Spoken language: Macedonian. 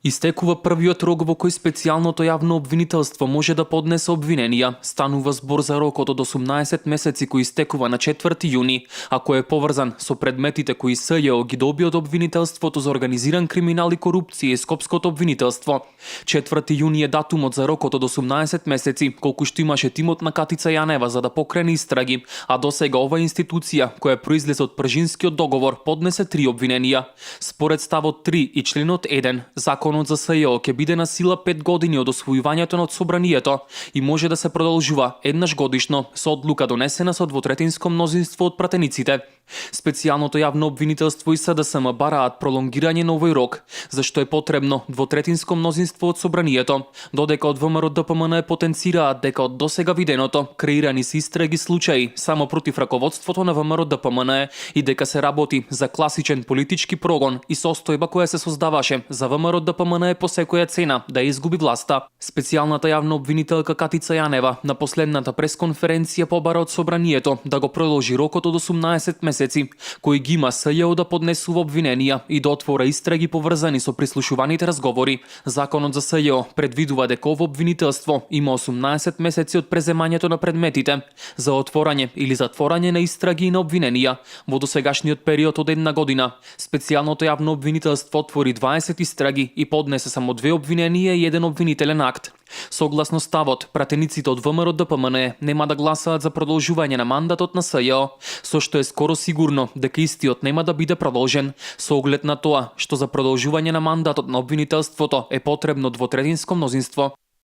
Истекува првиот рок во кој специјалното јавно обвинителство може да поднесе обвиненија. Станува збор за рокот од 18 месеци кој истекува на 4 јуни, а кој е поврзан со предметите кои СЈО ги доби од обвинителството за организиран криминал и корупција и Скопското обвинителство. 4 јуни е датумот за рокот од 18 месеци, колку што имаше тимот на Катица Јанева за да покрене истраги, а досега ова институција, која произлезе од Пржинскиот договор, поднесе 3 обвиненија. Според ставот 3 и членот 1, Законот за СЈО ќе биде на сила 5 години од освојувањето на собранието и може да се продолжува еднаш годишно со одлука донесена со двотретинско мнозинство од пратениците. Специјалното јавно обвинителство и СДСМ бараат пролонгирање на овој рок, зашто е потребно двотретинско мнозинство од собранието, додека од ВМРО ДПМН потенцираат дека од досега виденото креирани се истраги случаи само против раководството на ВМРО ДПМН и дека се работи за класичен политички прогон и состојба која се создаваше за ВМРО ДПМН по секоја цена да ја изгуби власта. Специјалната јавна обвинителка Катица Јанева на последната пресконференција побара од собранието да го продолжи рокот од 18 месеци кој ги има СЈО да поднесува обвиненија и да отвора истраги поврзани со прислушуваните разговори. Законот за СЈО предвидува дека ово обвинителство има 18 месеци од преземањето на предметите за отворање или затворање на истраги и на обвиненија. Во досегашниот период од една година, специјалното јавно обвинителство отвори 20 истраги и поднесе само 2 обвиненија и 1 обвинителен акт. Согласно ставот, пратениците од ВМРО ДПМН нема да гласаат за продолжување на мандатот на СЈО, со што е скоро сигурно дека истиот нема да биде продолжен, со оглед на тоа што за продолжување на мандатот на обвинителството е потребно двотретинско мнозинство.